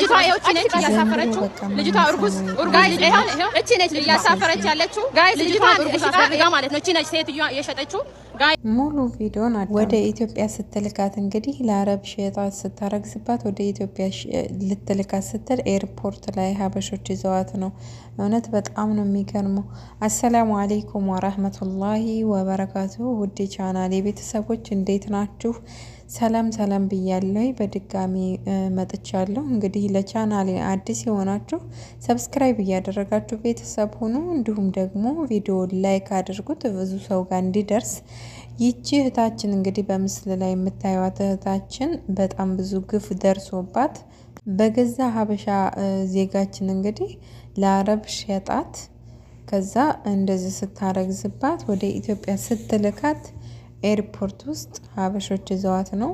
ልጅቷ ይኸው እቺ ነች እያሳፈረችው። ልጅቷ እርጉዝ እርጉዝ ልጅቷን እቺ ነች እያሳፈረች ያለችው guys። ልጅቷን እርጉዝ አስደርጋ ማለት ነው። እቺ ነች ሴትዮዋ የሸጠችው guys። ሙሉ ቪዲዮን ወደ ኢትዮጵያ ስትልካት እንግዲህ ለአረብ ሸጣት ስታረግዝባት ወደ ኢትዮጵያ ልትልካት ስትል ኤርፖርት ላይ ሀበሾች ይዘዋት ነው። እውነት በጣም ነው የሚገርመው። السلام عليكم ورحمة الله وبركاته። ውድ ቻናሌ ቤተሰቦች እንዴት ናችሁ? ሰላም ሰላም ብያለሁ። በድጋሚ መጥቻለሁ። እንግዲህ ለቻናሌ አዲስ የሆናችሁ subscribe እያደረጋችሁ ቤተሰብ ሁኑ። እንዲሁም ደግሞ ቪዲዮ like አድርጉት ብዙ ሰው ጋር እንዲደርስ። ይቺ እህታችን እንግዲህ በምስል ላይ የምታዩት እህታችን በጣም ብዙ ግፍ ደርሶባት በገዛ ሀበሻ ዜጋችን እንግዲህ ለአረብ ሸጣት። ከዛ እንደዚህ ስታረግዝባት ወደ ኢትዮጵያ ስትልካት ኤርፖርት ውስጥ ሀበሾች ይዘዋት ነው።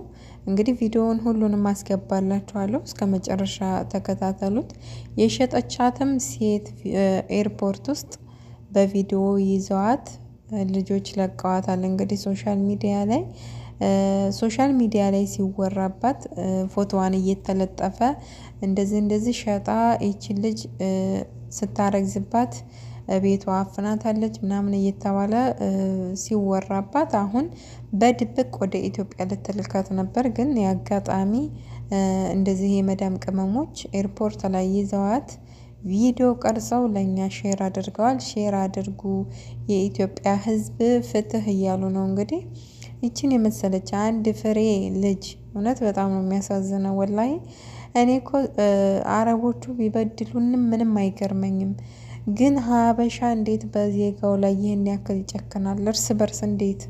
እንግዲህ ቪዲዮውን ሁሉንም አስገባላችኋለሁ እስከ መጨረሻ ተከታተሉት። የሸጠቻትም ሴት ኤርፖርት ውስጥ በቪዲዮ ይዘዋት ልጆች ለቀዋታል። እንግዲህ social media ላይ ሲወራባት ፎቶዋን እየተለጠፈ እንደዚህ እንደዚህ ሸጣ ይችን ልጅ ስታረግዝባት ቤቷ አፍናታለች ምናምን እየተባለ ሲወራባት አሁን በድብቅ ወደ ኢትዮጵያ ልትልካት ነበር። ግን የአጋጣሚ እንደዚህ የመዳም ቅመሞች ኤርፖርት ላይ ይዘዋት ቪዲዮ ቀርጸው ለእኛ share አድርገዋል። Share አድርጉ፣ የኢትዮጵያ ሕዝብ ፍትህ እያሉ ነው። እንግዲህ ይችን የመሰለች አንድ ፍሬ ልጅ እውነት በጣም ነው የሚያሳዝነው። ወላሂ እኔ እኮ አረቦቹ ቢበድሉንም ምንም አይገርመኝም። ግን ሀበሻ እንዴት በዜጋው ላይ ይህን ያክል ይጨክናል? እርስ በርስ እንዴት?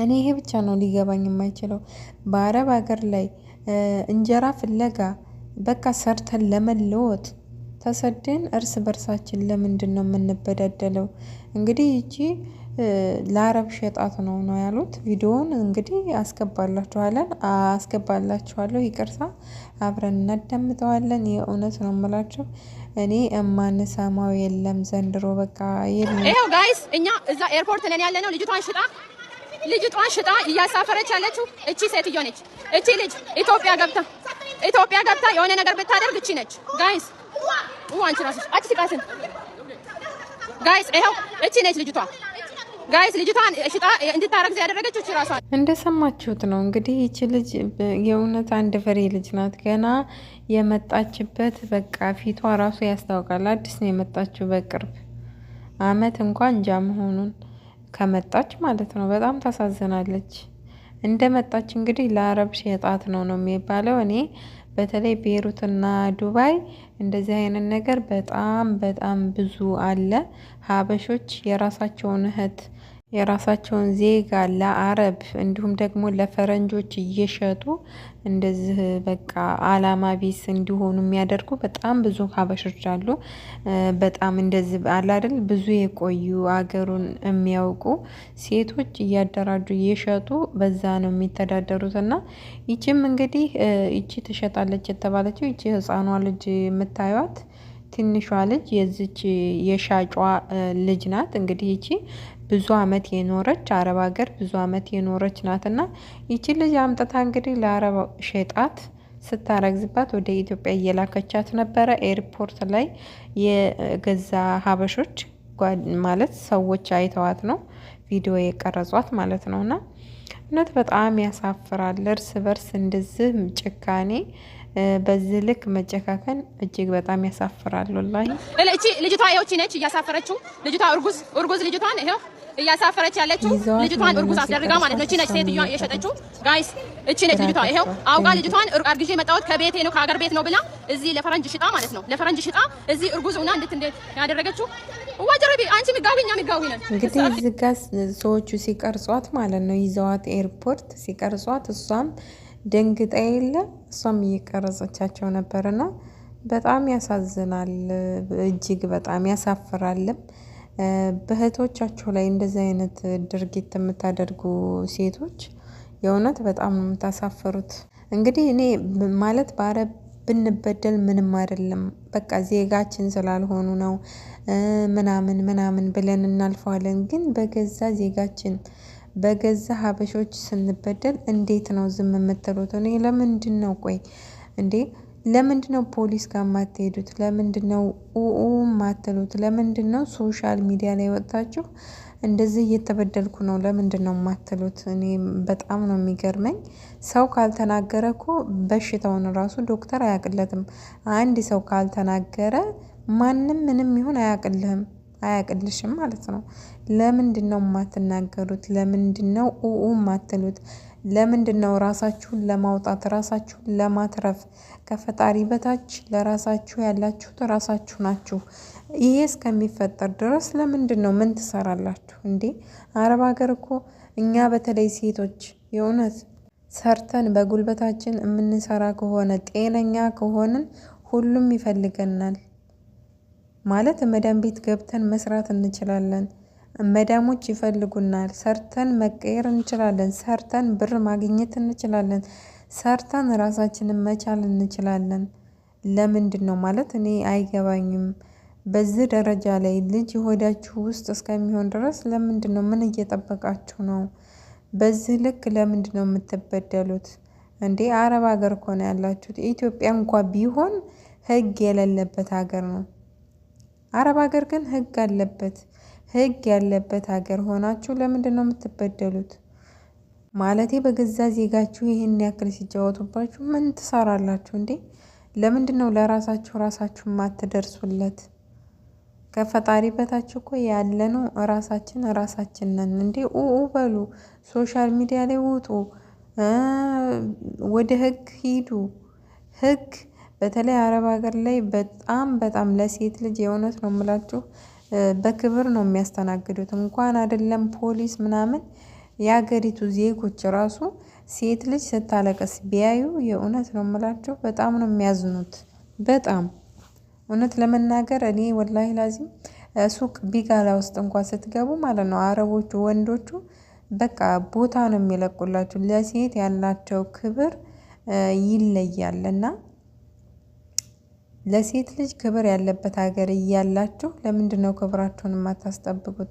እኔ ይሄ ብቻ ነው ሊገባኝ የማይችለው። በአረብ ሀገር ላይ እንጀራ ፍለጋ በቃ ሰርተን ለመለወጥ ተሰደን እርስ በርሳችን ለምንድን ነው የምንበዳደለው? እንግዲህ ይቺ ለአረብ ሸጣት ነው ነው ያሉት። ቪዲዮውን እንግዲህ አስገባላችኋለን አስገባላችኋለሁ፣ ይቅርታ አብረን እናዳምጠዋለን። የእውነት ነው የምላቸው እኔ እማንሰማው የለም ዘንድሮ በቃ የለም። ይኸው guys፣ እኛ እዛ ኤርፖርት ነን ያለ ነው። ልጅቷን ሽጣ እያሳፈረች ያለችው እቺ ሴትዮ ነች። እቺ ልጅ ኢትዮጵያ ገብታ የሆነ ነገር ብታደርግ እቺ ነች guys። አንቺ ራስሽ አቺ ሲቃስን guys፣ ይኸው እቺ ነች ልጅቷ guys። ልጅቷን ሽጣ እንድታረግዝ ያደረገችው እቺ ራሷ። እንደሰማችሁት ነው እንግዲህ። ይቺ ልጅ የእውነት አንድ ፍሬ ልጅ ናት። ገና የመጣችበት በቃ ፊቷ ራሱ ያስታውቃል። አዲስ ነው የመጣችው፣ በቅርብ አመት እንኳን እንጃ መሆኑን ከመጣች ማለት ነው። በጣም ታሳዝናለች። እንደመጣች እንግዲህ ለአረብ ሸጣት ነው ነው የሚባለው። እኔ በተለይ ቤሩትና ዱባይ እንደዚህ አይነት ነገር በጣም በጣም ብዙ አለ። ሀበሾች የራሳቸውን እህት፣ የራሳቸውን ዜጋ ለአረብ እንዲሁም ደግሞ ለፈረንጆች እየሸጡ እንደዚህ በቃ አላማ ቢስ እንዲሆኑ የሚያደርጉ በጣም ብዙ ሀበሾች አሉ። በጣም እንደዚህ አለ አይደል፣ ብዙ የቆዩ አገሩን የሚያውቁ ሴቶች እያደራጁ እየሸጡ በዛ ነው የሚተዳደሩት። እና ይቺም እንግዲህ ይቺ ትሸጣለች የተባለችው ይቺ ህፃኗ ልጅ የምታዩት ትንሿ ልጅ የዚች የሻጯ ልጅ ናት። እንግዲህ ይቺ ብዙ አመት የኖረች፣ አረብ ሀገር ብዙ አመት የኖረች ናትና ይቺ ልጅ አምጥታ እንግዲህ ለአረብ ሸጣት ስታረግዝባት ወደ ኢትዮጵያ እየላከቻት ነበረ። ኤርፖርት ላይ የገዛ ሀበሾች ማለት ሰዎች አይተዋት ነው ቪዲዮ የቀረጿት ማለት ነው። እና እውነት በጣም ያሳፍራል። እርስ በርስ እንደዚህ ጭካኔ፣ በዚህ ልክ መጨካከን እጅግ በጣም ያሳፍራል። ወላሂ። እቺ ልጅቷ ይኸው እቺ ነች እያሳፈረችው። ልጅቷ እርጉዝ እርጉዝ ልጅቷን ይኸው እያሳፈረች ያለችው። ይዘዋት ልጅቷን ነው እርጉዝ አስደርጋ ማለት ነው። እቺ ነች እሷም ሴትዮዋ የሸጠችው guys። እቺ ነች ልጅቷ። ይኸው አውቃ ልጅቷን አርግዤ የመጣሁት ከቤቴ ነው፣ ከሀገር ቤት ነው ብላ እዚህ ለፈረንጅ ሽጣ ማለት ነው። ለፈረንጅ ሽጣ እዚህ እርጉዝ ሆና እንዴት እንዴት ያደረገችው ወጀረቢ አንቺ ሚጋዊ እኛ ሚጋዊ ነን። እንግዲህ እዚህ ጋ ሰዎቹ ሲቀርጿት ማለት ነው፣ ይዘዋት ኤርፖርት ሲቀርጿት እሷም ደንግጣ የለ እሷም እየቀረጸቻቸው ነበርና በጣም ያሳዝናል። እጅግ በጣም ያሳፍራልም። በእህቶቻችሁ ላይ እንደዚህ አይነት ድርጊት የምታደርጉ ሴቶች የእውነት በጣም ነው የምታሳፍሩት። እንግዲህ እኔ ማለት በአረብ ብንበደል ምንም አይደለም፣ በቃ ዜጋችን ስላልሆኑ ነው ምናምን ምናምን ብለን እናልፈዋለን። ግን በገዛ ዜጋችን፣ በገዛ ሀበሾች ስንበደል እንዴት ነው ዝም የምትሉት? እኔ ለምንድን ነው ቆይ እንዴ? ለምንድን ነው ፖሊስ ጋር የማትሄዱት? ለምንድን ነው ኡኡ የማትሉት? ለምንድን ነው social media ላይ ወጥታችሁ እንደዚህ እየተበደልኩ ነው ለምንድን ነው የማትሉት? እኔ በጣም ነው የሚገርመኝ። ሰው ካልተናገረ እኮ በሽታውን ራሱ ዶክተር አያውቅለትም። አንድ ሰው ካልተናገረ ማንም ምንም ይሁን አያውቅልህም፣ አያውቅልሽም ማለት ነው። ለምንድን ነው የማትናገሩት? ለምንድን ነው ኡኡ የማትሉት? ለምንድን ነው ራሳችሁን ለማውጣት ራሳችሁን ለማትረፍ ከፈጣሪ በታች ለራሳችሁ ያላችሁት ራሳችሁ ናችሁ። ይሄ እስከሚፈጠር ድረስ ለምንድን ነው ምን ትሰራላችሁ እንዴ? አረብ ሀገር እኮ እኛ በተለይ ሴቶች የእውነት ሰርተን በጉልበታችን የምንሰራ ከሆነ ጤነኛ ከሆንን ሁሉም ይፈልገናል። ማለት መዳም ቤት ገብተን መስራት እንችላለን። መዳሞች ይፈልጉናል። ሰርተን መቀየር እንችላለን። ሰርተን ብር ማግኘት እንችላለን። ሰርተን ራሳችንን መቻል እንችላለን። ለምንድን ነው ማለት እኔ አይገባኝም። በዚህ ደረጃ ላይ ልጅ ሆዳችሁ ውስጥ እስከሚሆን ድረስ ለምንድን ነው ምን እየጠበቃችሁ ነው? በዚህ ልክ ለምንድን ነው የምትበደሉት? እንዴ አረብ ሀገር እኮ ነው ያላችሁት። ኢትዮጵያ እንኳ ቢሆን ሕግ የሌለበት ሀገር ነው። አረብ ሀገር ግን ሕግ አለበት። ሕግ ያለበት ሀገር ሆናችሁ ለምንድን ነው የምትበደሉት? ማለቴ በገዛ ዜጋችሁ ይህን ያክል ሲጫወቱባችሁ ምን ትሰራላችሁ እንዴ? ለምንድን ነው ለራሳችሁ ራሳችሁ የማትደርሱለት? ከፈጣሪ በታች እኮ ያለነው ራሳችን ራሳችን ነን እንዴ። ኡኡ በሉ፣ social media ላይ ውጡ፣ ወደ ህግ ሂዱ። ህግ በተለይ አረብ ሀገር ላይ በጣም በጣም ለሴት ልጅ የእውነት ነው የምላችሁ በክብር ነው የሚያስተናግዱት። እንኳን አይደለም ፖሊስ ምናምን የሀገሪቱ ዜጎች ራሱ ሴት ልጅ ስታለቅስ ቢያዩ የእውነት ነው የምላችሁ በጣም ነው የሚያዝኑት። በጣም እውነት ለመናገር እኔ ወላሂ ላዚም ሱቅ ቢጋላ ውስጥ እንኳን ስትገቡ ማለት ነው አረቦቹ ወንዶቹ በቃ ቦታ ነው የሚለቁላችሁ። ለሴት ያላቸው ክብር ይለያል እና ለሴት ልጅ ክብር ያለበት ሀገር እያላችሁ ለምንድን ነው ክብራችሁን የማታስጠብቁት?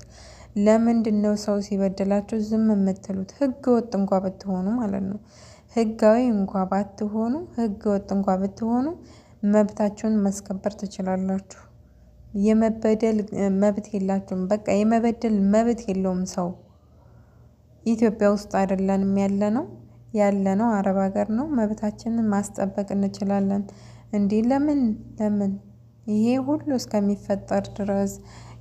ለምንድን ነው ሰው ሲበድላችሁ ዝም የምትሉት? ህገ ወጥ እንኳ ብትሆኑ ማለት ነው። ህጋዊ እንኳ ባትሆኑ፣ ህገ ወጥ እንኳ ብትሆኑ መብታችሁን ማስከበር ትችላላችሁ። የመበደል መብት የላችሁም። በቃ የመበደል መብት የለውም ሰው። ኢትዮጵያ ውስጥ አይደለንም ያለነው፣ ያለነው አረብ ሀገር ነው። መብታችንን ማስጠበቅ እንችላለን። እንዲህ ለምን ለምን ይሄ ሁሉ እስከሚፈጠር ድረስ፣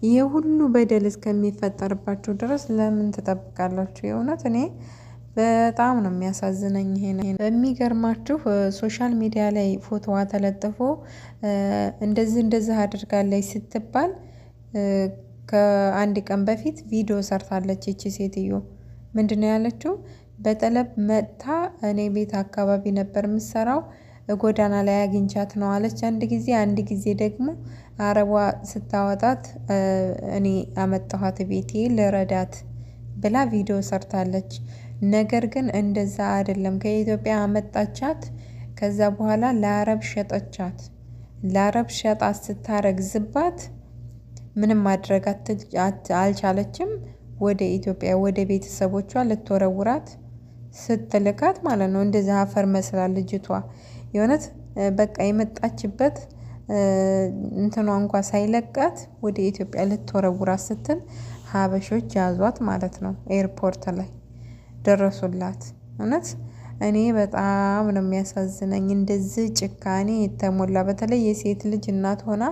ይሄ ሁሉ በደል እስከሚፈጠርባችሁ ድረስ ለምን ትጠብቃላችሁ? የእውነት እኔ በጣም ነው የሚያሳዝነኝ ይሄ ነው። በሚገርማችሁ social media ላይ ፎቶዋ ተለጥፎ እንደዚህ እንደዚህ አድርጋለች ስትባል ከአንድ ቀን በፊት ቪዲዮ ሰርታለች ይቺ ሴትዮ። ምንድነው ያለችው? በጠለብ መጥታ እኔ ቤት አካባቢ ነበር የምሰራው፣ ጎዳና ላይ አግኝቻት ነው አለች። አንድ ጊዜ አንድ ጊዜ ደግሞ አረቧ ስታወጣት እኔ አመጣኋት ቤቴ ልረዳት ብላ ቪዲዮ ሰርታለች። ነገር ግን እንደዛ አይደለም። ከኢትዮጵያ አመጣቻት። ከዛ በኋላ ለአረብ ሸጠቻት። ለአረብ ሸጣ ስታረግዝባት ምንም ማድረግ አልቻለችም። ወደ ኢትዮጵያ ወደ ቤተሰቦቿ ልትወረውራት ስትልካት ማለት ነው። እንደዛ አፈር መስላ ልጅቷ የእውነት በቃ የመጣችበት እንትኗ እንኳ ሳይለቃት ወደ ኢትዮጵያ ልትወረውራት ስትል ሀበሾች ያዟት ማለት ነው። ኤርፖርት ላይ ደረሱላት። እውነት እኔ በጣም ነው የሚያሳዝነኝ እንደዚህ ጭካኔ የተሞላ፣ በተለይ የሴት ልጅ እናት ሆና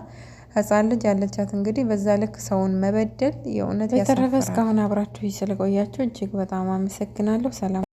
ህፃን ልጅ ያለቻት እንግዲህ በዛ ልክ ሰውን መበደል የእውነት በተረፈ ያሳፍራል። እስካሁን አብራችሁ ስለቆያችሁ እጅግ በጣም አመሰግናለሁ። ሰላም።